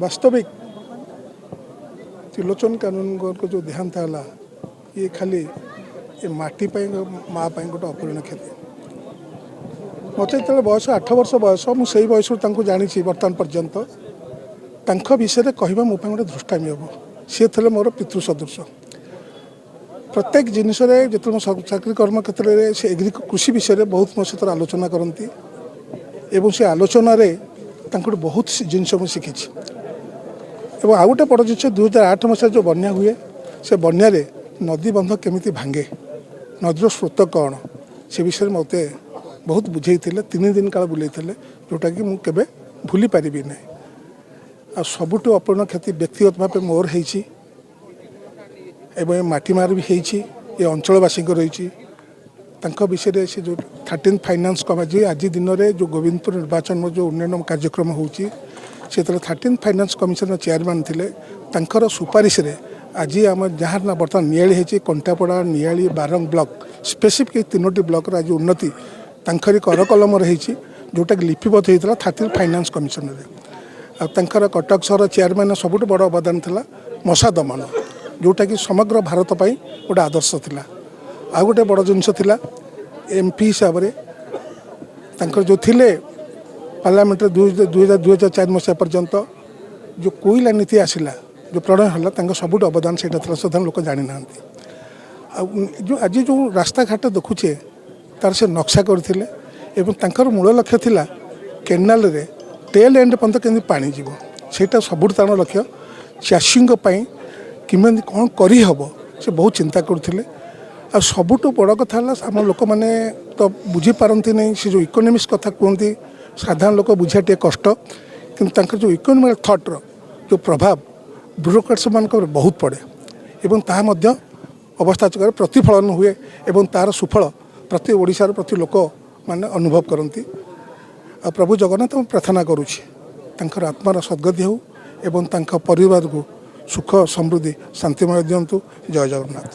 ବାସ୍ତବିକ ତ୍ରିଲୋଚନ କାନୁନଗୋଙ୍କ ଯେଉଁ ଦେହାନ୍ତ ହେଲା, ଇଏ ଖାଲି ଏ ମାଟି ପାଇଁ, ମା ପାଇଁ ଗୋଟେ ଅପୂରଣୀୟ କ୍ଷତି। ମୋତେ ଯେତେବେଳେ ବୟସ 8 ବର୍ଷ ବୟସ, ମୁଁ ସେଇ ବୟସରୁ ତାଙ୍କୁ ଜାଣିଛି। ବର୍ତ୍ତମାନ ପର୍ଯ୍ୟନ୍ତ ତାଙ୍କ ବିଷୟରେ କହିବା ମୋ ପାଇଁ ଗୋଟେ ଧୃଷ୍ଟାମି ହେବ। ସିଏ ଥିଲେ ମୋର ପିତୃ ସଦୃଶ। ପ୍ରତ୍ୟେକ ଜିନିଷରେ ଯେତେବେଳେ ମୁଁ ଚାକିରି କର୍ମ କ୍ଷେତ୍ରରେ, ସେ ଏଗ୍ରି କୃଷି ବିଷୟରେ ବହୁତ ମୋ ସହିତ ଆଲୋଚନା କରନ୍ତି ଏବଂ ସେ ଆଲୋଚନାରେ ତାଙ୍କଠୁ ବହୁତ ଜିନିଷ ମୁଁ ଶିଖିଛି। ଏବଂ ଆଉ ଗୋଟେ ବଡ଼ ଜିନିଷ, 2008 ମସିହାରେ ଯେଉଁ ବନ୍ୟା ହୁଏ, ସେ ବନ୍ୟାରେ ନଦୀ ବନ୍ଧ କେମିତି ଭାଙ୍ଗେ, ନଦୀର ସ୍ରୋତ କ'ଣ, ସେ ବିଷୟରେ ମୋତେ ବହୁତ ବୁଝେଇଥିଲେ। 3 ଦିନ କାଳ ବୁଲେଇଥିଲେ, ଯେଉଁଟାକି ମୁଁ କେବେ ଭୁଲି ପାରିବି ନାହିଁ। ଆଉ ସବୁଠୁ ଅପୂରଣୀୟ କ୍ଷତି ବ୍ୟକ୍ତିଗତ ଭାବେ ମୋର ହେଇଛି ଏବଂ ଏ ମାଟି ମାର ବି ହେଇଛି, ଏ ଅଞ୍ଚଳବାସୀଙ୍କର ହେଇଛି। ତାଙ୍କ ବିଷୟରେ ସେ ଯେଉଁ 13th finance committee, ଆଜି ଦିନରେ ଯେଉଁ ଗୋବିନ୍ଦପୁର ନିର୍ବାଚନର ଯେଉଁ ଉନ୍ନୟନ କାର୍ଯ୍ୟକ୍ରମ ହେଉଛି, ସେ ଯେତେବେଳେ 13th finance commissioner chairman ଥିଲେ, ତାଙ୍କର ସୁପାରିଶରେ ଆଜି ଆମ ଯାହାର ନା ବର୍ତ୍ତମାନ ନିଆଳି ହେଇଛି, କଣ୍ଟାପଡ଼ା, ନିଆଳି, ବାରଙ୍ଗ ବ୍ଲକ, ସ୍ପେସିଫିକ୍ ଏଇ ତିନୋଟି ବ୍ଲକର ଆଜି ଉନ୍ନତି ତାଙ୍କରି କରକଲମରେ ହେଇଛି, ଯେଉଁଟାକି ଲିପିବଦ୍ଧ ହେଇଥିଲା 13th finance କମିଶନରେ। ଆଉ ତାଙ୍କର କଟକ ସହର ଚେୟାରମ୍ୟାନ୍ ସବୁଠୁ ବଡ଼ ଅବଦାନ ଥିଲା ମଶା ଦମନ, ଯେଉଁଟାକି ସମଗ୍ର ଭାରତ ପାଇଁ ଗୋଟେ ଆଦର୍ଶ ଥିଲା। ଆଉ ଗୋଟେ ବଡ଼ ଜିନିଷ ଥିଲା, ଏମ୍ପି ହିସାବରେ ତାଙ୍କର ଯେଉଁ ଥିଲେ ପାର୍ଲାମେଣ୍ଟରେ 2004 ମସିହା ପର୍ଯ୍ୟନ୍ତ, ଯେଉଁ କୋଇଲା ନୀତି ଆସିଲା, ଯେଉଁ ପ୍ରଣୟ ହେଲା, ତାଙ୍କ ସବୁଠୁ ଅବଦାନ ସେଇଟା ଥିଲା। ସାଧାରଣ ଲୋକ ଜାଣିନାହାନ୍ତି। ଆଉ ଯେଉଁ ଆଜି ଯେଉଁ ରାସ୍ତାଘାଟ ଦେଖୁଛେ, ତାର ସେ ନକ୍ସା କରିଥିଲେ ଏବଂ ତାଙ୍କର ମୂଳ ଲକ୍ଷ୍ୟ ଥିଲା କେନାଲରେ ଟେଲ୍ ଏଣ୍ଡ ପର୍ଯ୍ୟନ୍ତ କେମିତି ପାଣି ଯିବ, ସେଇଟା ସବୁଠୁ ତାଙ୍କର ଲକ୍ଷ୍ୟ। ଚାଷୀଙ୍କ ପାଇଁ କେମିତି କ'ଣ କରିହେବ, ସେ ବହୁତ ଚିନ୍ତା କରୁଥିଲେ। ଆଉ ସବୁଠୁ ବଡ଼ କଥା ହେଲା, ଆମ ଲୋକମାନେ ତ ବୁଝିପାରନ୍ତି ନାହିଁ। ସେ ଯେଉଁ ଇକୋନୋମିକ୍ସ କଥା କୁହନ୍ତି, ସାଧାରଣ ଲୋକ ବୁଝିବା ଟିକେ କଷ୍ଟ। କିନ୍ତୁ ତାଙ୍କର ଯେଉଁ ଇକୋନୋମିକାଲ ଥଟ୍ର ଯେଉଁ ପ୍ରଭାବ ବ୍ୟୁରୋକ୍ରାଟ୍ସମାନଙ୍କ ଉପରେ ବହୁତ ପଡ଼େ ଏବଂ ତାହା ମଧ୍ୟ ଅବସ୍ଥା ପ୍ରତିଫଳନ ହୁଏ ଏବଂ ତାର ସୁଫଳ ପ୍ରତି ଓଡ଼ିଶାର ପ୍ରତି ଲୋକମାନେ ଅନୁଭବ କରନ୍ତି। ଆଉ ପ୍ରଭୁ ଜଗନ୍ନାଥଙ୍କୁ ପ୍ରାର୍ଥନା କରୁଛି, ତାଙ୍କର ଆତ୍ମାର ସଦ୍ଗତି ହେଉ ଏବଂ ତାଙ୍କ ପରିବାରକୁ ସୁଖ, ସମୃଦ୍ଧି, ଶାନ୍ତିମୟ ଦିଅନ୍ତୁ। ଜୟ ଜଗନ୍ନାଥ।